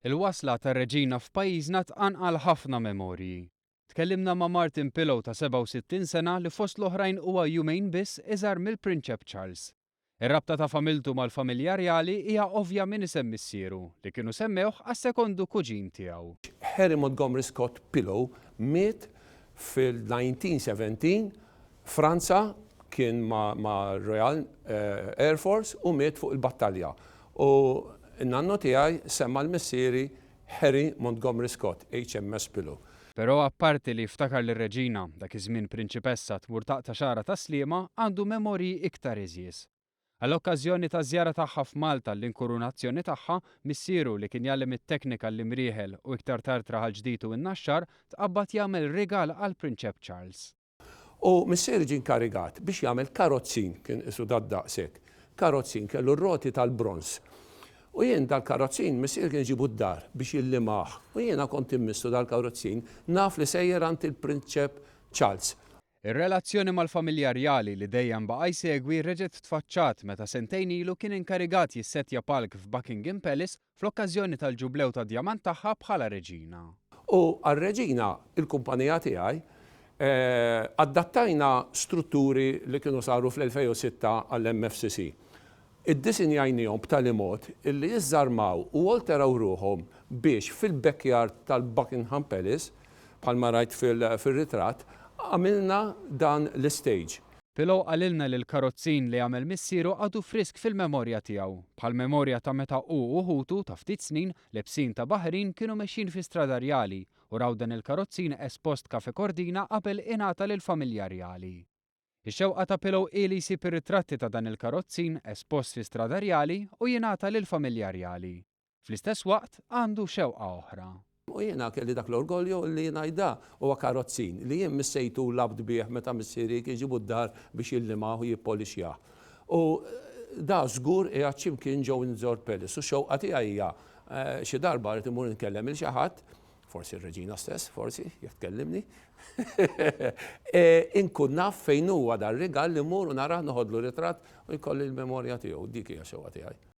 Il-wasla tar-Reġina f'pajjiżna tqanqal ħafna memorji. Tkellimna ma' Martin Pillow ta' 67 sena li fost l-oħrajn huwa jumejn biss iżgħar mill-Prinċep Charles. Ir-rabta ta' familtu mal-familja rjali hija ovvja minn isem missieru, li kienu semmewh għas-sekondu kuġin tiegħu. Harry Montgomery Scott Pillow miet fil-1917 Franza, kien mar-Royal Air Force u miet fuq il-battalja. U n-nannu tiegħi semma 'l missieri Harry Montgomery Scott, HMS Pillow. Però apparti li jiftakar lir-Reġina, dak iż-żmien Prinċipessa, tmur taqta' xagħarha tas-Sliema, għandu memorji iktar għeżież. Għall-okkażjoni taż-żjara tagħha f'Malta għall-inkurunazzjoni tagħha, missieru, li kien jgħallem it-teknika l-Imrieħel u iktar tard Raħal Ġdid u n-Naxxar, tqabbad jagħmel rigal għall-Prinċep Charles. U missieri ġie inkarigat biex jagħmel karozzin, kien qisu dad-daqs hekk, karozzin kellu r-roti tal-bronż. U jien dal-karozzin missieri kien iġibu d-dar biex jillimah u jiena kont immissu dal-karozzin naf li sejjer għand il-Prinċep Charles. Ir-relazzjoni mal-familja rjali li dejjem baqa' jsegwi reġgħet tfaċċat meta sentejn ilu kien inkarigat jissettja palk f'Buckingham Palace fl-okkażjoni tal-ġublew tad-djamant tagħha bħala Reġina. U għar-Reġina, il-kumpanija tiegħi, adattajna strutturi li kienu saru fl-2006 għall-MFCC. Iddisinjajniehom b'tali mod illi jiżżarmaw u alteraw ruħhom biex fil-backyard tal-Buckingham Palace, bħalma rajt fir-ritratt, għamilna dan l-istage. Pillow qalilna li l-karozzin li għamel missieru għadu frisk fil-memorja tiegħu, bħall-memorja ta' meta hu u ħutu ta' ftit snin, lebsin ta' baħrin kienu mexjin fi Strada Rjali u raw dan il-karozzin espost Cafe Cordina qabel ingħata lill-familja rjali. Ix-xewqa ta' Pillow hi li jsib ir-ritratti ta' dan il-karozzin espost fi Strada Rjali u jingħata lill-familja rjali. Fl-istess waqt għandu xewqa oħra. U jiena kelli dak l-orgolju li ngħid da huwa karozzin li jien missejtu u lgħabt bih meta missieri kien iġibu d-dar biex jillimah u jippolixjah. U da żgur qiegħed xi mkien ġo Windsor Palace u x-xewqa tiegħi hija xi darba rrid immur inkellem lil xi ħadd, forsi r-Reġina stess, forsi, jekk tkellimni, inkun naf fejn huwa dar-rigal li mmur u narah noħodlu ritratt u jkolli l-memorja tiegħu. Dik hija x-xewqa tiegħi.